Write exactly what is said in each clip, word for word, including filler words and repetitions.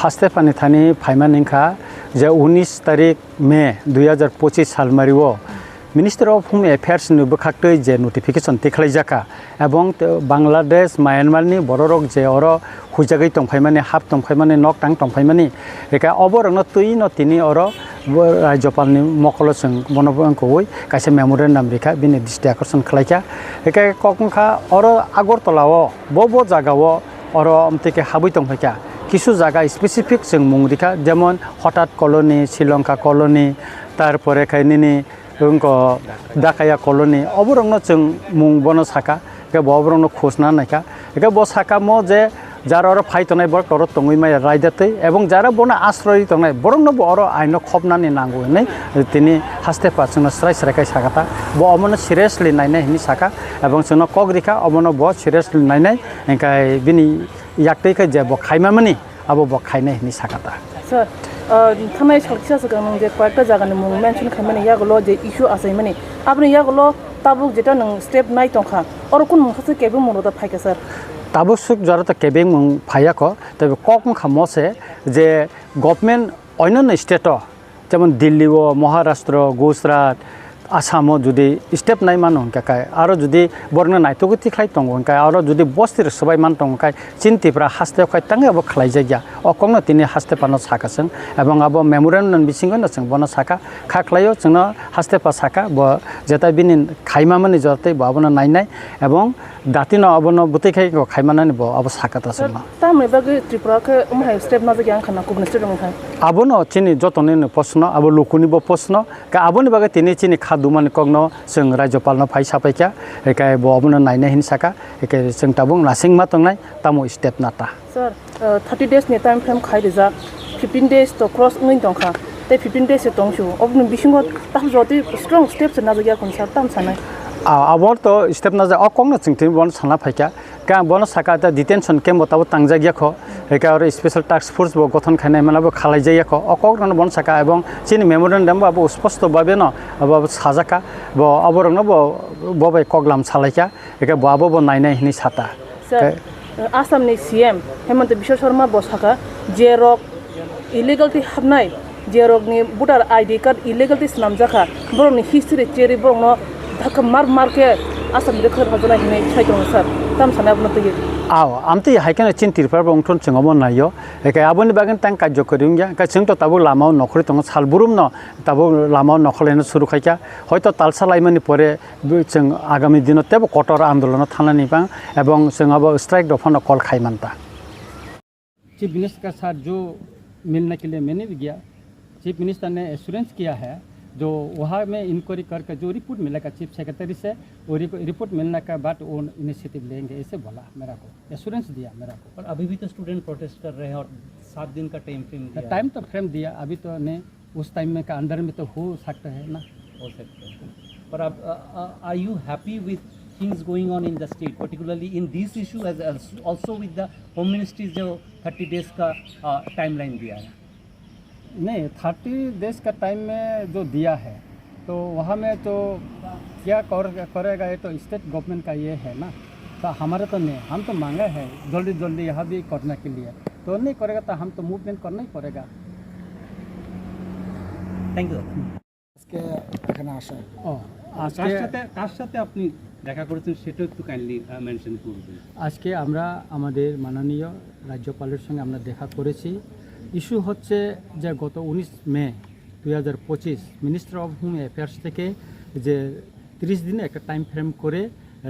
Haste phani thani phaimani wngkha je unis tarik May dui hazar pochis salmario Ministry of Home Affairs ni bwkhaktwi je notification tikhlaijakha, ebong te-, Bangladesh, Myanmar ni bororok je oro huijagwi tongphaimani, hap tongphaimani, nok tang tongphaimani, eka oborokno twino tini oro bo Rajyapal ni mokolo chwng bono bo wngkha kaisa memorandum rikha, bini dristi akorson khlaikha. Eka kok wngkha oro Agartala o bo bo jaga o oro amtwi khe habwi tongphaikha. Kisu jaga specific chwng mung rikha, jemon Hotat Colony, Sri Lanka Colony, tarpore khai nini wngkha Dakaya Colony, oborokno chwng mung bono saka, hwnkhe bo oborokno khosna naikha. Hwnkhe bo sakamo je jara oro phai tongnai borok toro tongwi maya raidatwi, ebong jara bono asroi tongnai borokno bo oro aino khopnani nango hinwi tini haste pa chwngno srai srai khai sakha ta. Bo omono seriously nainai hinwi sakha, ebong chwngno kok rikha omono bo seriously nainai, hwnkhe bini yaktwi khe je bo khaimamani abo bo khainai hinwi sakha ta. Sir, uh, thangnai salkisa swkang nwng je koyekta jagani mung mention khaimani yagulo je issue achaimani, aboni yagulo tabuk jeta nwng step nai tongkha, oro kunu mungsa se kebeng mung rwda phaikha, sir? Tabuk swk jora to kebeng mung phaiya kho, tei kok wngkha mo se je government onyono state o, jemon Delhi o, Maharashtra, Gujarat, Assam o jodi step nai mano hwnkha khe, aro jodi borokno naitugwi tikhlai tongo hwnkha, aro jodi bosti rok swbai man tongo khe, chini Tripura haste o khai tangwi abo khlai jakya. O kokno tini haste phano sakha chwng, ebong abo memorandum ni bisingo no chwng bono sakha, kha khlaio chwngno haste pha sakha, bo jeta bini khaimamani jora tei bo abono nainai, ebong datino abono bwtwi khai kho khaimanani bo abo sakha ta chwngno. Tamni bagwi Tripura khe omo hai step najak yang khana kubuni state rok khai? Abono chini jotoni ni posno, abo lukuni bo posno, ka aboni bagwi tini chini kha dumani kokno chwng Rajyapal no phai sapaikha, ekai bo abono nainai hin saka, ekai chwng tabuk nasing ma tongnai tamo step nata. Sir, uh, thirty days ni time frame khai rijak, fifteen days to cross wngwi tongkha, tei fifteen days se tongsu, oboni bisingo tamo jotwi strong step se najak ya khun sir, tam sanai? A, abo to step najak, o kokno chwng tini bono sana phaikha. Ka bono saka ta detention camp bo tabo tangjak ya kho, eka oro special task force bo gothon khainai mano bo khalai jak ya kho, o kok rano bono saka, ebong chini memorandum bo abo sposto babe no abo, abo sajak kha, bo abo rokno bo, bo bai koklam salai kha, eka bo abo bo nainai hinwi sata. Sir, Assam ni C M Hemanta Biswa Sarma bo saka, je rok illegal twi hapnai, je rokni voter I D card illegal twi swnamjakha, borokni history cherwi borokno dhakka mar mar khe Assam ni rwkha rwkha jana hinwi sai tongo sir. Tam sanai abono twi? Ao, amtwi hai kheno chini Tripura bo wngthon chwng omo naio. Ekai aboni bagwi tang karjo kwrwi wngya. Ekai chwng to tabuk lama o nokhorwi tongo, sal burum no tabuk lama o nokhorlaino suru khaikha. Hoito talsa laimani pore bo chwng agami dino tebo kotor andolono thanani bang, ebong chwng abo strike rok phano call khai manta. Chief minister के साथ जो मिलने के लिए मैंने भी गया, chief minister ने एश्योरेंस किया है, जो वहाँ में इंक्वायरी करके जो रिपोर्ट मिलेगा चीफ सेक्रेटरी से, वो रिक-, रिपोर्ट मिलने के बाद वो इनिशिएटिव लेंगे, ऐसे बोला मेरा को, एश्योरेंस दिया मेरा को। पर अभी भी तो स्टूडेंट प्रोटेस्ट कर रहे हैं और सात दिन का टाइम फ्रेम दिया है। टाइम तो फ्रेम दिया, अभी तो नहीं, उस टाइम में का अंदर में तो हो सकता है ना। हो सकता है। पर आप, uh, uh, are you happy with things going on in the state, particularly in this issue as, as also with the Home Ministry जो थर्टी डेज का, uh, टाइमलाइन दिया है? नहीं, थर्टी डेज का टाइम में जो दिया है, तो वहाँ में तो क्या कर, करेगा, ये तो स्टेट गवर्नमेंट का ये है ना, तो हमारे तो नहीं, हम तो मांगा है जल्दी जल्दी यहाँ भी करने के लिए, तो नहीं करेगा तो हम तो मूवमेंट करना ही पड़ेगा। Thank you. আজকে এখানে আসা। ও, আজকে কার সাথে, কার সাথে আপনি দেখা করেছেন সেটা একটু কাইন্ডলি মেনশন করবেন। আজকে আমরা আমাদের মাননীয় রাজ্যপালের সঙ্গে আমরা দেখা করেছি। ইস্যু হচ্ছে যে গত উনিশ মে দুই হাজার পঁচিশ মিনিস্ট্রি অফ হোম অ্যাফেয়ার্স থেকে যে তিরিশ দিনে একটা টাইম ফ্রেম করে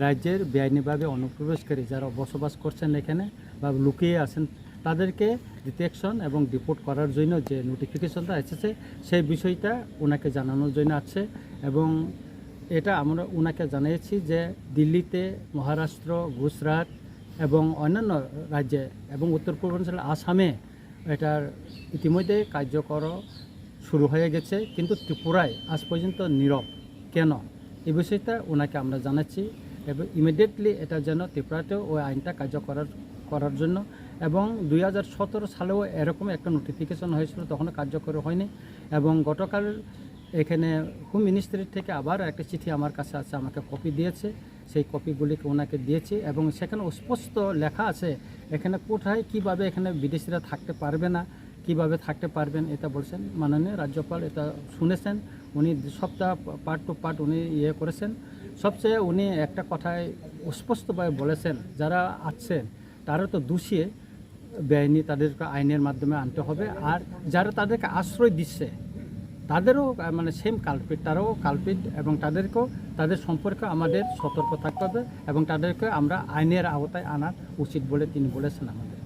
রাজ্যের বেআইনিভাবে অনুপ্রবেশকারী যারা বসবাস করছেন এখানে বা লুকিয়ে আছেন, তাদেরকে ডিটেকশন এবং ডিপোর্ট করার জন্য যে নোটিফিকেশনটা এসেছে, সেই বিষয়টা ওনাকে জানানোর জন্য আসছে। এবং এটা আমরা ওনাকে জানিয়েছি যে দিল্লিতে, মহারাষ্ট্র, গুজরাট এবং অন্যান্য রাজ্যে এবং উত্তর পূর্বাঞ্চল আসামে এটার ইতিমধ্যে কার্যকর শুরু হয়ে গেছে, কিন্তু ত্রিপুরায় আজ পর্যন্ত নীরব। কেন? এই বিষয়টা ওনাকে আমরা জানাচ্ছি এবং ইমিডিয়েটলি এটা যেন ত্রিপুরাতেও ওই আইনটা কার্যকর করার জন্য। এবং দুই হাজার সতেরো সালেও এরকম একটা নোটিফিকেশন হয়েছিল, তখনও কার্যকর হয়নি। এবং গতকাল এখানে হোম মিনিস্ট্রি থেকে আবার একটা চিঠি আমার কাছে আছে, আমাকে কপি দিয়েছে। সেই কপিগুলিকে ওনাকে দিয়েছি এবং সেখানে স্পষ্ট লেখা আছে এখানে কোথায় কিভাবে এখানে বিদেশিরা থাকতে পারবে না, কিভাবে থাকতে পারবেন, এটা বলছেন। মাননীয় রাজ্যপাল এটা শুনেছেন, উনি সবটা পার্ট টু পার্ট উনি ইয়ে করেছেন। সবচেয়ে উনি একটা কথায় স্পষ্টভাবে বলেছেন, যারা আছেন তারা তো দোষী, বেআইনি, তাদেরকে আইনের মাধ্যমে আনতে হবে। আর যারা তাদেরকে আশ্রয় দিচ্ছে, তাদেরও আহ, মানে সেম কালপ্রিট, তারাও কালপ্রিট এবং তাদেরকেও, তাদের সম্পর্কে আমাদের সতর্ক থাকতে হবে এবং তাদেরকে আমরা আইনের আওতায় আনার উচিত বলে তিনি বলেছেন আমাদের।